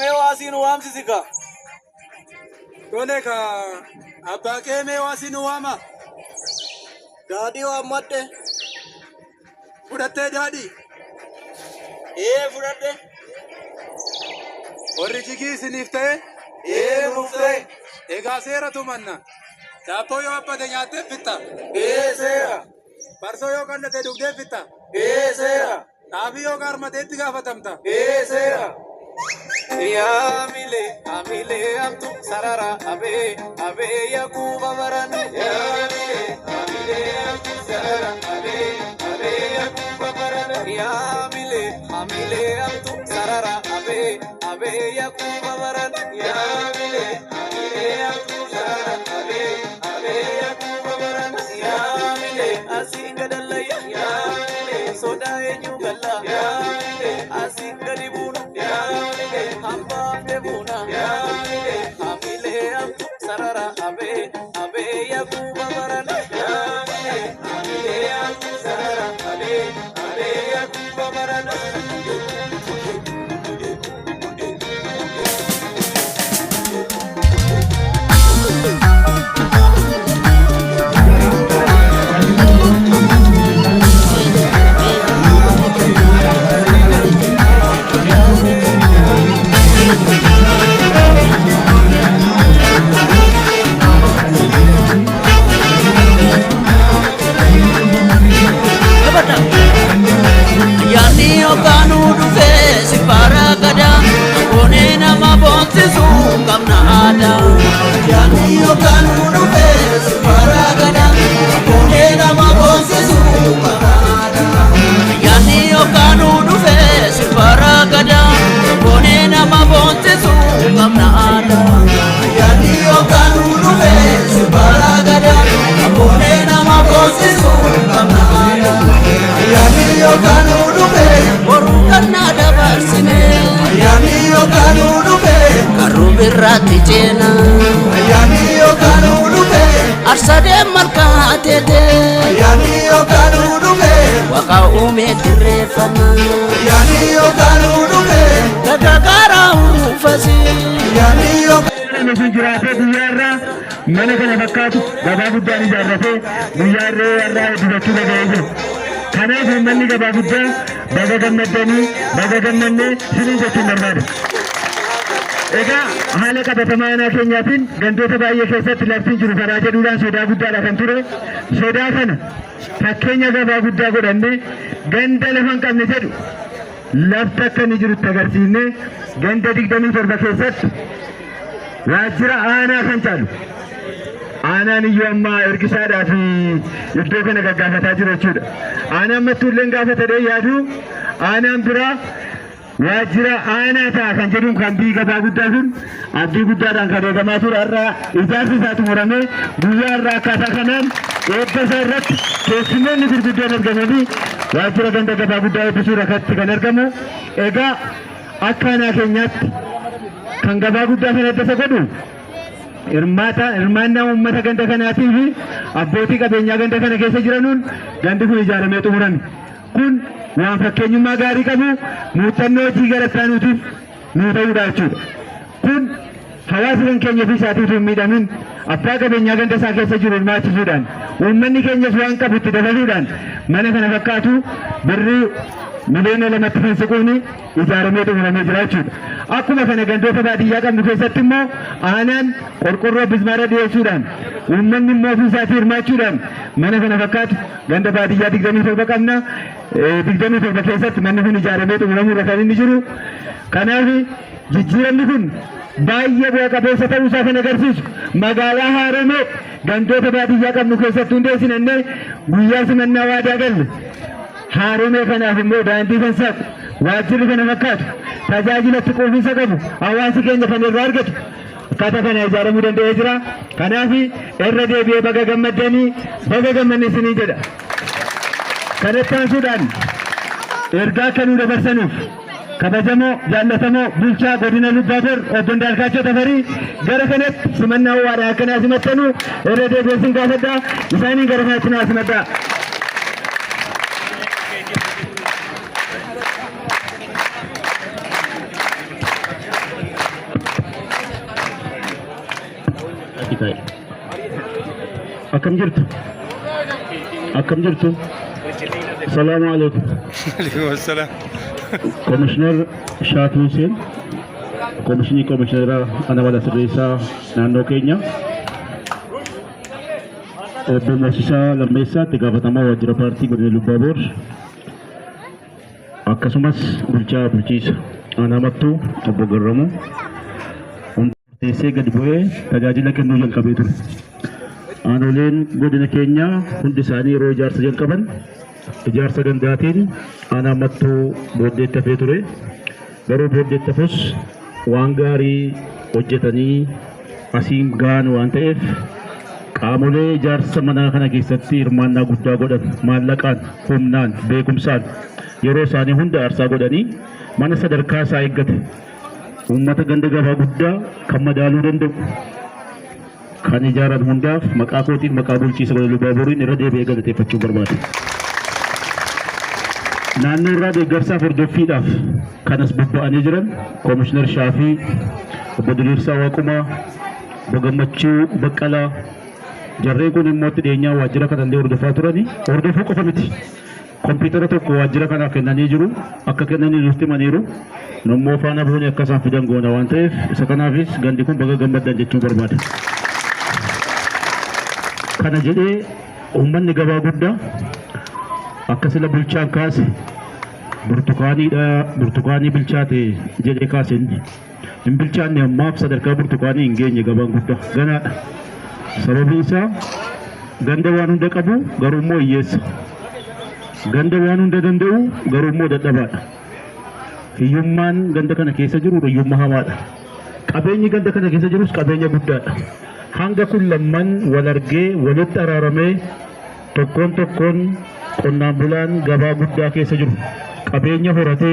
Mee waasii nu waamsisi kaa. Tole kaa abbaa kee mee waasii nu waama. Daadhii waammadhe. Fudhattee daadhii. Ee fudhadhe. Warri jigii isiniif ta'e. Ee nuuf ta'e. Egaa seera tumanna. Daabboo yoo abbate nyaattee fitta. Ee seera. Farsoo yoo qallate dhugdee fitta. Ee seera. Xaafii yoo qaarmatee itti gaafatamta. Ee seera. Yaa milee amilee amtu sarara abee abee yakuba barana. Yaa milee amilee amtu sarara abee abee yakuba barana. Yaa milee amilee amtu sarara abee abee yakuba barana. Yaa milee amilee amtu sarara abee abee yakuba barana. Yaa milee asiin gadallaya. Yaa milee sodaa eenyu galla. Yaa milee asiin gadi buuna. Yaa milee hambaafne buuna. Yaa milee amilee amtu sarara abee abee yakuba barana. Yaa milee amilee amtu sarara abee abee yakuba barana. Ayyaanni yookaanuu dhufee si faara gadaa Angoonee nama boonsisu qabna aadaa. Ayyaanni yookaanuu dhufee si faara gadaa Angoonee nama boonsisu qabna aadaa. Ayyaanni yookaanuu dhufee si faara gadaa Angoonee nama boonsisu qabna aadaa. Ayyaanni yookaanuu dhufee si faara gadaa Angoonee nama boonsisu qabna aadaa. Ayyaanni yookaanuu dhufee boruu kannaa dabarsine. Ayyaanni yookaanuu dhufee karruu birraatti ceena. Ayyaanni yookaanuu dhufee arsadee malkaa teete. Ayyaanni yookaanuu dhufee waaqa uumee dirreeffama. Ayyaanni yookaanuu dhufee gagagaaraa uffasi. Ayyaanni yookaanuu. Namni sun jiraatee guyyaa irraa mana kana fakkaatu gabaa guddaan ijaarratee guyyaa irree irraa eebbifachuu danda'ee jira. Kanaaf uummanni gabaa guddaa baga gammaddanii baga gammannee siniin jechuun barbaada. Egaa haala qabatamaa aanaa keenyaatiin gandoota baay'ee keessatti labsiin jiru karaa jedhuudhaan sodaa guddaadha kan ture. Sodaa kana fakkeenya gabaa guddaa godhannee ganda lafa hin qabne jedhu lafti akka inni jirutti agarsiifnee ganda 27 keessatti waajjira aanaa kan caalu aanaan iyyuu amma ergisaadhaa fi iddoo kana gaggaafataa jiru jechuudha. Aanaan mattuu illee gaafata dhee yaadu aanaan biraa waajjira aanaa ta'a kan jedhuun kan biyyi gabaa guddaa kun abdii guddaadhaan kan eegamaa ture har'a ijaarsi isaa xumuramee guyyaa har'a akkaataa kanaan eebba isaa irratti keessummoonni gurguddoon argamanii waajjira ganda gabaa guddaa eebbisuu irratti kan argamu. Egaa akka aanaa keenyaatti kan gabaa guddaa kana adda isa godhu hirmaata hirmaannaa uummata ganda kanaatii fi abbootii qabeenyaa ganda kana keessa jiranuun gandi kun ijaaramee xumurame. Kun waan fakkeenyummaa gaarii qabu muuxannoo hojii gara itti aanuutiif nuu ta'uudha jechuudha. Kun hawaasa kan keenya ofii isaatii utuu hin miidhamin abbaa qabeenyaa ganda isaa keessa jiru hirmaachisuudhaan uummanni keenyas waan qabu itti dabaluudhaan mana kana fakkaatu birrii miliyoona 2tti kan siquun ijaaramee xumuramee jira jechuudha. Akkuma kana gandoota baadiyyaa qabnu keessatti immoo aanaan qorqorroo bismaara dhiyeessuudhaan uummanni immoo ofii isaatii hirmaachuudhaan mana kana fakkaatu ganda baadiyyaa 27 qabna. 27 keessatti manni kun ijaaramee xumuramuurra kan inni jiru. Kanaaf jijjiiramni kun baay'ee bu'a qabeessa ta'uu isaa kan agarsiisu magaalaa haaromee gandoota baadiyyaa qabnu keessatti hundeessinannee guyyaa simannaa waadaa galle. Haaromee kanaaf immoo daandii kan saaqu waajjirri kana fakkaatu tajaajila itti quufinsa qabu hawaasi keenya kan irraa argatu akkaataa kana ijaaramuu danda'ee jira. Kanaaf irra deebi'ee baga gammaddanii baga gammanne isiniin jedha. Kanatti aansuudhaan ergaa akka nuu dabarsanuuf kabajamoo jaallatamoo bulchaa godina Lubbaaboor obbo Indaalkaachoo Tafarii gara kanatti simannaa ho'aadhaan akka naa simattanu irra deebi'ee isin gaafadha. Isaaniin gara kanatti naa simadhaa. Asii taa'e. Akkam jirtu? Akkam jirtu? Salaamu alaikum. Alaikum. Komishinar Shaafii Hussein, Komishinii Komishinara Mana Mala Sirreessaa naannoo keenya. Obbo Moosisaa Lammeessaa, itti gaafatamaa waajjira paartii godina Lubbaaboor. Akkasumas bulchaa bulchiisa aanaa Mattuu Obbo Garramuu murteessee gadi bu'ee tajaajila kennuu jalqabee ture. Aanoleen godina keenyaa hundi isaanii yeroo ijaarsa jalqaban ijaarsa gandaatiin aanaa Mattuu booddeetti hafee ture. Garuu booddeetti hafus waan gaarii hojjetanii asiin gahan waan ta'eef, qaamolee ijaarsa manaa kana keessatti hirmaannaa guddaa godhan, maallaqaan, humnaan, beekumsaan yeroo isaanii hunda aarsaa godhanii mana sadarkaa isaa eeggate, uummata ganda gabaa guddaa kan madaaluu danda'u kan ijaaran hundaaf maqaa kootiin, maqaa bulchiisa godina Lubaaburiin irra deebi'ee galateeffachuu barbaada. Naannoo irraa deeggarsaaf hordoffiidhaaf kanas bobba'anii jiran Koomishinar Shaafii, Obbo Diriirsaa Waaqumaa, Obbo Gammachuu Baqqalaa, jarreen kun immoo itti dhiyeenyaa waajjira kanallee hordofaa turani. Hordofuu qofa miti. Kompiitara tokko waajjira kanaaf kennanii jiru. Akka kennanii nutti himaniiru. Nummoo faana buunee akka isaan fidan goona waan ta'eef, isa kanaafis gandi kun baga gammaddan jechuun barbaada. Kana jedhee, uummanni gabaa guddaa akka sila bulchaan kaase burtukaaniidha, burtukaanii bilchaate jedhee kaase inni. Hin bilchaanne, ammaaf sadarkaa burtukaanii hin geenye, gabaan guddaa ganaadha. Sababiin isaa ganda waan hunda qabu garuu immoo hiyyeessa. Ganda waan hunda danda'u garuu immoo dadhabaadha. Hiyyummaan ganda kana keessa jiru hiyyummaa hamaadha. Qabeenyi ganda kana keessa jirus qabeenya guddaadha. Hanga kun lamman wal argee walitti araaramee, tokkoon tokkoon qonnaan bulaan gabaa guddaa keessa jiru qabeenya horatee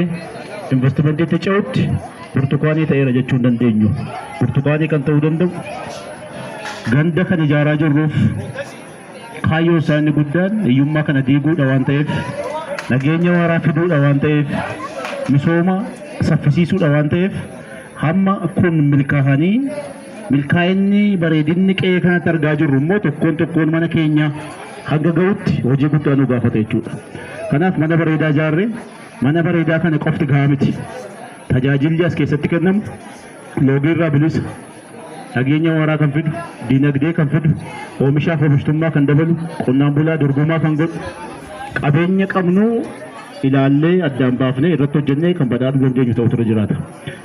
investimentiitti ce'utti burtukaanii ta'eera jechuu hin dandeenyu. Burtukaanii kan ta'uu danda'u ganda kan ijaaraa jirruuf kaayyoon isaa inni guddaan hiyyummaa kana diiguudha waan ta'eef, nageenya waaraa fiduudha waan ta'eef, misooma saffisiisuudha waan ta'eef, hamma kun milkaa'anii milkaa'inni bareedinni qe'ee kanatti argaa jirru immoo tokkoon tokkoon mana keenya hanga ga'utti hojii guddaa nu gaafata jechuudha. Kanaaf mana bareedaa ijaarre, mana bareedaa kana qofti gahaa miti. Tajaajilli as keessatti kennamu loogiirraa bilisa, nageenya waaraa kan fidu, dinagdee kan fidu, oomishaaf oomishtummaa kan dabalu, qonnaan bulaa dorgomaa kan godhu, qabeenya qabnu ilaallee addaan baafnee irratti hojjennee kan badhaadhuu dandeenyu ta'utu irra jiraata.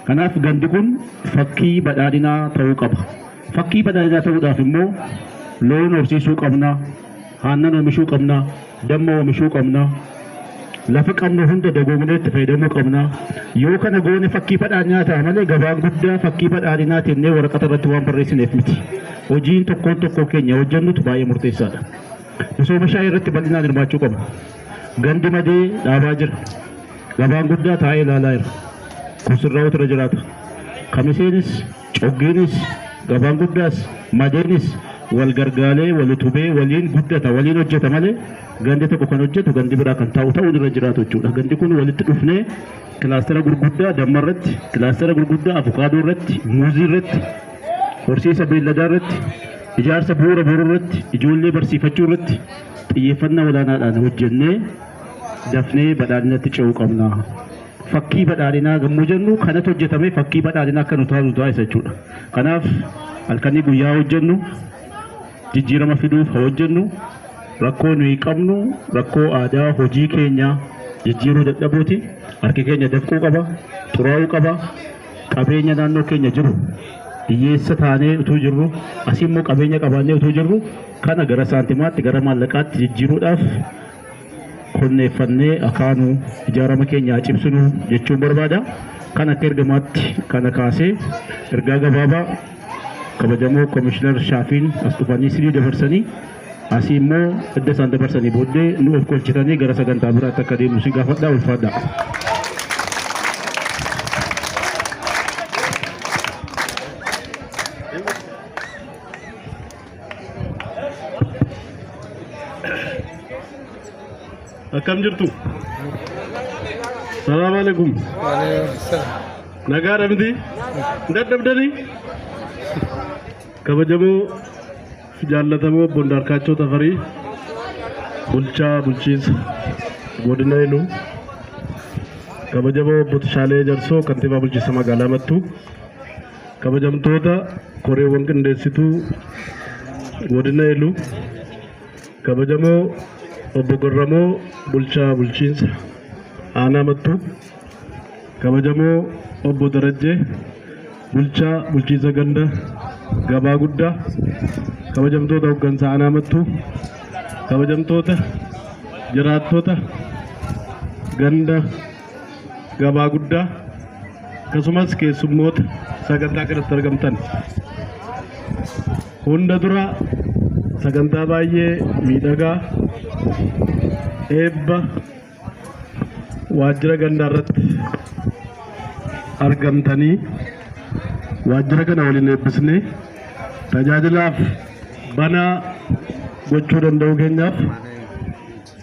Kanaaf gandi kun fakkii badhaadhinaa ta'uu qaba. Fakkii badhaadhinaa ta'uudhaaf immoo loon horsiisuu qabna, aannan oomishuu qabna, damma oomishuu qabna, lafa qabnu hunda dagoomnee itti fayyadamuu qabna. Yoo kana goone fakkii badhaadhinaa ta'a malee gabaan guddaa fakkii badhaadhinaa jennee waraqata irratti waan barreessineef miti. Hojiin tokkoon tokkoo keenya hojjennutu baay'ee murteessaadha. Misooma shaayii irratti bal'inaan hirmaachuu qabna. Gandi madee dhaabaa jira. Gabaan guddaa taa'ee ilaalaa jira. Kun sirraa'utu irra jiraata. Kamiseenis, coggiinis, gabaan guddaas, madeenis wal gargaalee, wal utubee waliin guddata, waliin hojjeta malee gandi tokko kan hojjetu gandi biraa kan taa'u ta'uun irra jiraatu jechuudha. Gandi kun walitti dhufnee kilaastera gurguddaa damma irratti, kilaastera gurguddaa avukaadoo irratti, muuzii irratti, horsiisa beelladaa irratti, ijaarsa bu'uura boruu irratti, ijoollee barsiifachuu irratti xiyyeeffannaa olaanaadhaan hojjennee dafnee badhaadhinatti ce'uu qabna. Fakkii badhaadhinaa gammuu jennu kanatu hojjetame fakkii badhaadhinaa akka nu taatu taasisa jechuudha. Kanaaf halkanii guyyaa hojjennu, jijjiirama fiduuf haa hojjennu. Rakkoo nuyi qabnu rakkoo aadaa hojii keenya jijjiiruu dadhabuuti. Harki keenya dafquu qaba, xuraa'uu qaba. Qabeenya naannoo keenya jiru hiyyeessa taanee utuu jirru, asii immoo qabeenya qabaannee utuu jirru, kana gara saantimaatti, gara maallaqaatti jijjiiruudhaaf konneeffannee akaanu ijaarama keenya haa cimsinu jechuun barbaada. Kan akka ergamaatti kana kaasee ergaa gabaabaa kabajamoo Komishinar Shaafiin as dhufanii sinii dabarsanii, asii immoo edda isaan dabarsanii booddee nu of kolchitanii gara sagantaa biraatti akka deemnu si gaafadhaa, ulfaadhaa. Akkam jirtu? Salaam alaikum. Nagaadha miti? Dadhabdanii? Kabajamoo jaallatamoo Obbo Indaarkaachoo Tafarii, bulchaa bulchiinsa godina Iluu, kabajamoo Obbo Tashaalee Jarsoo, kantiibaa bulchiinsa magaalaa Mattuu, kabajamtoota koreewwan qindeessituu godina Iluu, kabajamoo Obbo Garramoo, bulchaa bulchiinsa aanaa Mattuu, kabajamoo Obbo Darajjee, bulchaa bulchiinsa ganda Gabaa Guddaa, kabajamtoota hooggansa aanaa Mattuu, kabajamtoota jiraattota ganda Gabaa Guddaa, akkasumas keessummoota sagantaa kanatti argamtan. Hunda dura sagantaa baay'ee miidhagaa eebba waajjira gandaa irratti argamtanii waajjira kana waliin eebbisnee tajaajilaaf banaa gochuu danda'uu keenyaaf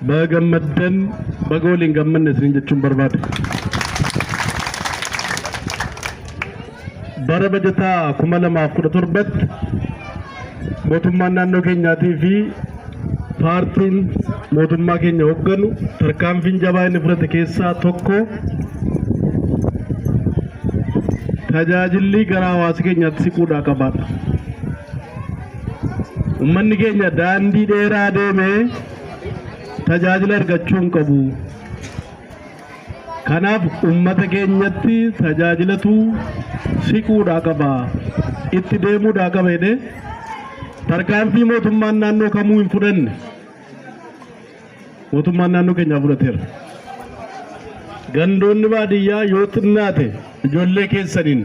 baga gammaddan, baga waliin gammanne isiniin jechuun barbaada. Bara bajataa 2017tti mootummaan naannoo keenyaatii fi paartiin mootummaa keenya hoogganu tarkaanfiin jabaa inni fudhate keessaa tokko tajaajilli gara hawaasa keenyaatti siquudhaa qabaadha. Uummanni keenya daandii dheeraa deemee tajaajila argachuu hin qabu. Kanaaf uummata keenyatti tajaajilatu siquudhaa qaba. Itti deemuudhaa qaba jedhee tarkaanfii mootummaan naannoo kamuu hin fudhanne mootummaan naannoo keenyaa fudhateera. Gandoonni baadiyyaa yoo xinnaate ijoollee keessaniin,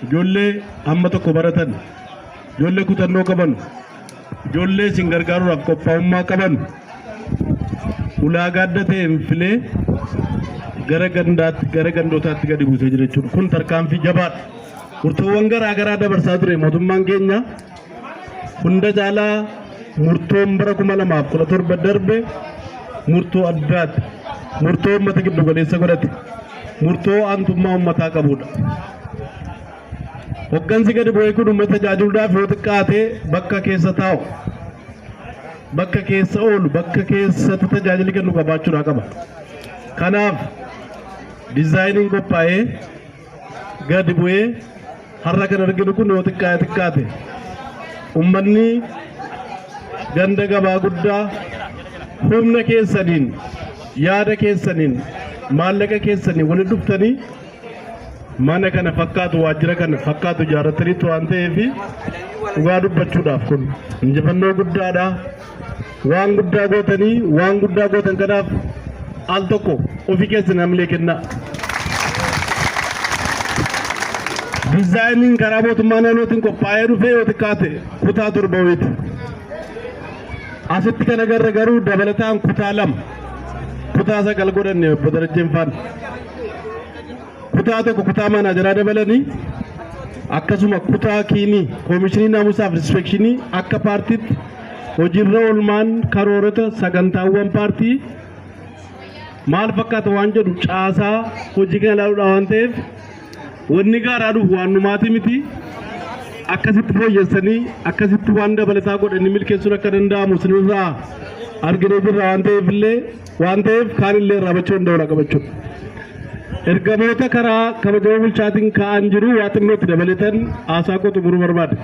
ijoollee hamma tokko baratan, ijoollee kutannoo qaban, ijoollee isin gargaaruudhaaf qophaa'ummaa qaban ulaagaa adda ta'een filee gara gandaatti, gara gandootaatti gadi buusee jira jechuudha. Kun tarkaanfii jabaadha. Murtoowwan garaa garaa dabarsaa ture mootummaan keenya. Hunda caalaa murtoon bara 2017 darbe murtoo addaati. Murtoo uummata giddu galeessa godhate. Murtoo aantummaa uummataa qabudha. Hoggansi gadi bu'ee kun uummata tajaajiluudhaaf yoo xiqqaate bakka keessa taa'u, bakka keessa oolu, bakka keessatti tajaajilli kennu qabaachuudhaa qaba. Kanaaf diizaayiniin qophaa'ee gadi bu'ee har'a kan arginu kun yoo xiqqaate xiqqaate uummanni ganda Gabaa Guddaa humna keessaniin, yaada keessaniin, maallaqa keessaniin walitti dhuftanii mana kana fakkaatu, waajjira kana fakkaatu ijaarrataniitu waan ta'eef, dhugaa dubbachuudhaaf kun injifannoo guddaadha. Waan guddaa gootanii, waan guddaa gootan kanaaf al tokko ofii keessan hamilee kennaa. Diizaayiniin karaa mootummaa naannootiin qophaa'ee dhufee yoo xiqqaate kutaa 7 wayiiti. Asitti kan agarre garuu dabalataan kutaa 2, kutaa 9 godhanne Obbo Darajjeen faana. Kutaa 1 kutaa maanaajaraa dabalanii, akkasuma kutaa kiinii koomishinii naamusaaf inspeekshinii akka paartiitti hojiirra oolmaan karoorota sagantaawwan paartii maal fakkaata waan jedhu caasaa hojii kana ilaaluudha waan ta'eef, wanni gaaraa dhufu waan dhumaatii miti. Akkasitti fooyyessanii, akkasitti waan dabalataa godhanii milkeessuun akka danda'amu isinirraa arginee jirra waan ta'eef illee, waan ta'eef kaan illee irraa bachuu danda'uudha qabachuudha. Ergamoota karaa kabajamoo bulchaatiin ka'an jiru waa xinnootti dabalatan haasaa koo xumuruu barbaada.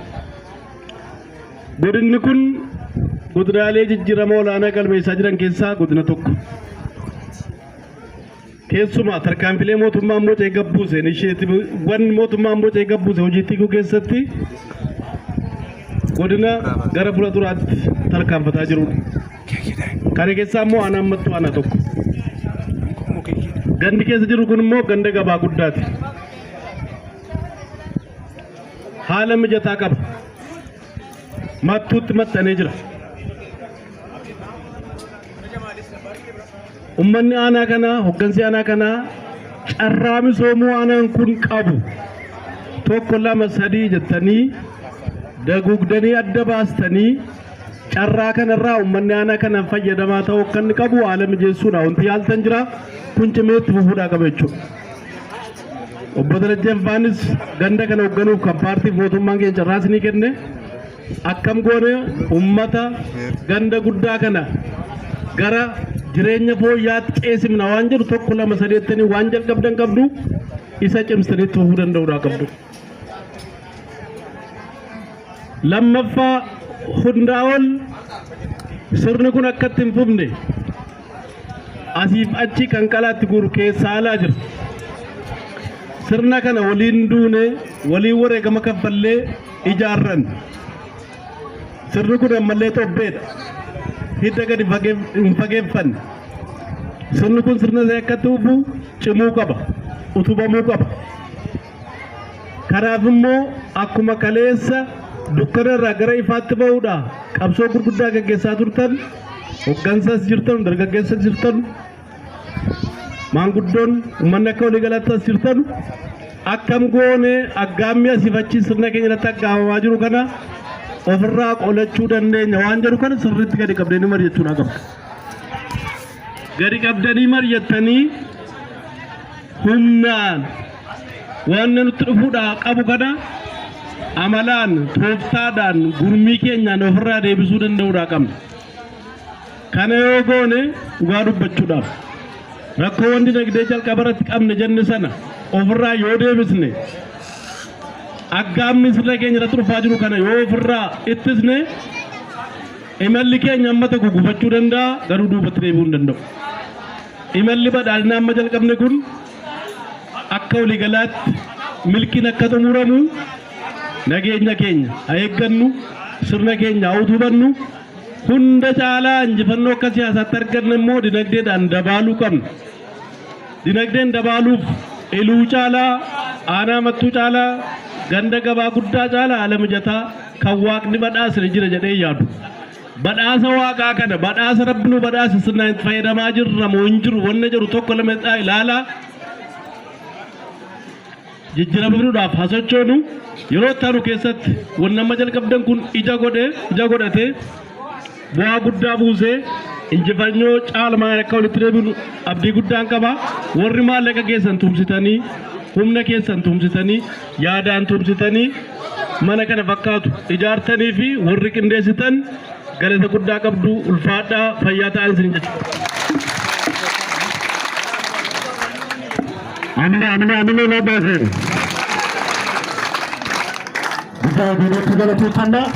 Godinni kun godinaalee jijjiirama olaanaa galmeessaa jiran keessaa godina tokko. Keessumaa tarkaanfilee mootummaan bocee gabbuuse, inisheetiiwwan mootummaan bocee gabbuuse hojiitti hiikuu keessatti godina gara fuula duraatti tarkaanfataa jirudha. Kana keessaa immoo aanaan Mattuu aanaa tokko. Gandi keessa jiru kun immoo ganda Gabaa Guddaati. Haala mijataa qaba. Mattuutti maxxanee jira. Uummanni aanaa kanaa, hoggansi aanaa kanaa carraa misoomuu aanaan kun qabu tokko, lama, sadii jettanii daguugdanii adda baastanii carraa kanarraa uummanni aanaa kanaan fayyadamaa ta'uu akka inni qabu haala mijeessuudha. Wanti yaaltan jira, kun cimee itti fufuudhaa qaba jechuudha. Obbo Darajjeen Faanis ganda kana hoogganuuf kan paartiif mootummaan keenya carraa isinii kenne. Akkam goone ummata ganda guddaa kana gara jireenya fooyyaatti ceesifna waan jedhu tokko lama sadeettanii waan jalqabdan qabdu isa cimsitanii itti fufuu danda'uudhaa qabdu. Lammaffaa, hundaa ol sirni kun akka itti hin fufne asiif achi kan qalaatti guuru keessaa alaa jira. Sirna kana waliin duune, waliin wareegama kaffallee ijaarran. Sirni kun ammallee xobbeedha. Hidda gadi hin fageeffanne. Sirni kun sirna isaa akka itti fufu cimuu qaba. Utubamuu qaba. Kanaaf immoo akkuma kaleessa dukkana irraa gara ifaatti bahuudha qabsoo gurguddaa gaggeessaa turtan, hoggansas jirtan, dargaggeessas jirtan, maanguddoon uummanni akka waliigalaatti as jirtan, akkam goone aggaammii asiif achi sirna keenya irratti aggaamamaa jiru kana ofirraa qolachuu dandeenya waan jedhu kana sirriitti gadi qabdanii mari'achuudha qabdu. Gadi qabdanii mari'attanii humnaan waan nutti dhufuudhaa qabu kana amalaan, tooftaadhaan, gurmii keenyaan ofirraa deebisuu danda'uudhaa qabna. Kana yoo goone, dhugaa dubbachuudhaaf, rakkoowwan dinagdee jalqaba irratti qabne jenne sana ofirraa yoo deebisne, aggaammi sirna keenya irratti dhufaa jiru kana yoo ofirraa ittisne, imalli keenya amma tokko gufachuu danda'a, garuu duubatti deebi'uu hin danda'u. Imalli badhaadhinaa amma jalqabne kun akka waliigalaatti milkiin akka xumuramu nageenya keenya haa eeggannu, sirna keenya haa utubannu. Hunda caalaa injifannoo akka siyaasaatti arganne immoo dinagdeedhaan dabaaluu qabna. Dinagdeen dabaaluuf Iluu caalaa, aanaa Mattuu caalaa, ganda Gabaa Guddaa caalaa haala mijataa kan Waaqni badhaasne jira jedhee yaadu. Badhaasa Waaqaa kana, badhaasa Rabbi nu badhaase sirnaan itti fayyadamaa jirra moo hin jiru wanna jedhu tokko lama ilaalaa jijjiirama fiduudhaaf haa sochoonu. Yeroo itti aanu keessatti wanni amma jalqabdan kun ija godhe ija godhatee bu'aa guddaa buusee injifannoo caalmaan akka walitti deebinu abdii guddaan qaba. Warri maallaqa keessan tumsitanii, humna keessan tumsitanii, yaadaan tumsitanii mana kana fakkaatu ijaartanii fi warri qindeessitan galata guddaa qabdu. Ulfaadhaa, fayyaa ta'an isin jechuudha. Amina, amina, amina labbaasen. Guddaa duubatti galateeffannaa.